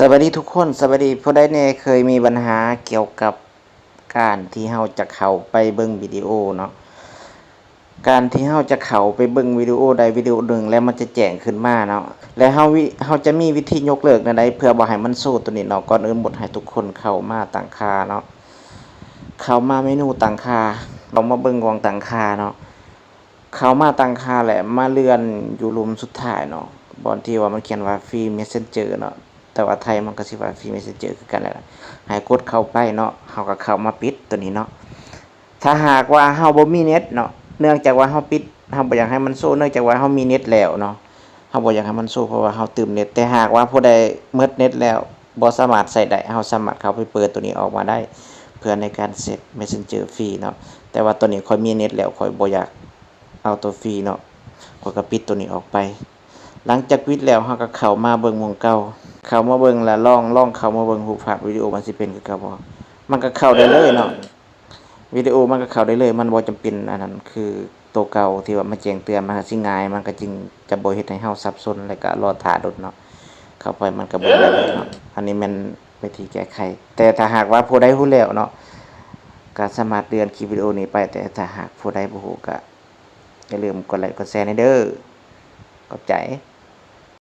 ສະບາຍດີທຸກຄົນ, ສະບາຍດີ. ຜູ້ໃດແດ່ເຄີຍມີບັນຫາກ່ຽວກັບການທີ່ເຮົາຈະເຂົ້າໄປເບິ່ງວິດີໂອເນາະ? ການທີ່ເຮົາຈະເຂົ້າໄປເບິ່ງວິດີໂອໃດວິດີໂອໜຶ່ງ ແລ້ວມັນຈະແຈ້ງຂຶ້ນມາເນາະ, ແລະ ເຮົາ ເຮົາຈະມີວິທີຍົກເລີກແນວໃດເພື່ອບໍ່ໃຫ້ມັນໂຊໂຕນີ້ເນາະ? ກ່ອນອື່ນໝົດໃຫ້ທຸກຄົນເຂົ້າມາຕັ້ງຄ່າເນາະ, ເຂົ້າມາເມນູຕັ້ງຄ່າ, ເຂົ້າມາເບິ່ງກອງຕັ້ງຄ່າເນາະ. ເຂົ້າມາຕັ້ງຄ່າ ແລະ ມາເລື່ອນຢູ່ລຸ່ມສຸດທ້າຍເນາະ, ບ່ອນທີ່ວ່າມັນຂຽນວ່າ Free Messenger ເນາະ, ແຕ່ວ່າໄທມັນກໍຊິວ່າ Free Messenger ຄືກັນແຫຼະ. ໃຫ້ກົດເຂົ້າໄປເນາະ, ເຮົາກໍເຂົ້າມາປິດໂຕນີ້ເນາະ. ຖ້າຫາກວ່າເຮົາບໍ່ມີເນັດເນາະ, ເນື່ອງຈາກວ່າເຮົາປິດ, ເຮົາບໍ່ຢາກໃຫ້ມັນໂຊ, ເນື່ອງຈາກວ່າເຮົາມີເນັດແລ້ວເນາະ, ເຮົາບໍ່ຢາກໃຫ້ມັນໂຊ ເພາະວ່າເຮົາຕື່ມເນັດ. ແຕ່ຫາກວ່າຜູ້ໃດໝົດເນັດແລ້ວ ບໍ່ສາມາດໃຊ້ໄດ້, ເຮົາສາມາດເຂົ້າໄປເປີດໂຕນີ້ອອກມາໄດ້ ເພື່ອໃນການເຊັກ Messenger ຟຣີເນາະ. ແຕ່ວ່າຕອນນີ້ຂ້ອຍມີເນັດແລ້ວ, ຂ້ອຍບໍ່ຢາກ ເອົາໂຕຟຣີເນາະ, ຂ້ອຍກໍປິດໂຕນີ້ອອກໄປ. ຫຼັງຈາກປິດແລ້ວ ເຮົາກໍເຂົ້າມາເບິ່ງໝ່ອງເກົ່າ, ເຂົ້າມາເບິ່ງ ແລ້ວລອງ ລອງເຂົ້າມາເບິ່ງຮູບພາບວິດີໂອ ມັນຊິເປັນຄືເກົ່າບໍ່? ມັນກໍເຂົ້າໄດ້ເລີຍເນາະ, ວິດີໂອມັນກໍເຂົ້າໄດ້ເລີຍ, ມັນບໍ່ຈຳເປັນອັນນັ້ນ ຄືໂຕເກົ່າທີ່ວ່າມັນແຈ້ງເຕືອນ, ມັນກໍຊິງ່າຍ, ມັນກໍຈຶ່ງຈະບໍ່ເຮັດໃຫ້ເຮົາສັບສົນ ແລ້ວກໍລໍຖ້າດົນເນາະ, ເຂົ້າໄປມັນກໍເບິ່ງໄດ້ເລີຍເນາະ. ອັນນີ້ແມ່ນວິທີແກ້ໄຂ, ແຕ່ຖ້າຫາກວ່າຜູ້ໃດຮູ້ແລ້ວເນາະ ກໍສາມາດເລື່ອນຄລິບວິດີໂອນີ້ໄປ, ແຕ່ຖ້າຫາກຜູ້ໃດບໍ່ຮູ້ກໍ ຢ່າລືມກົດໄລກົດແຊໃຫ້ເດີ້. ຂອບໃຈ.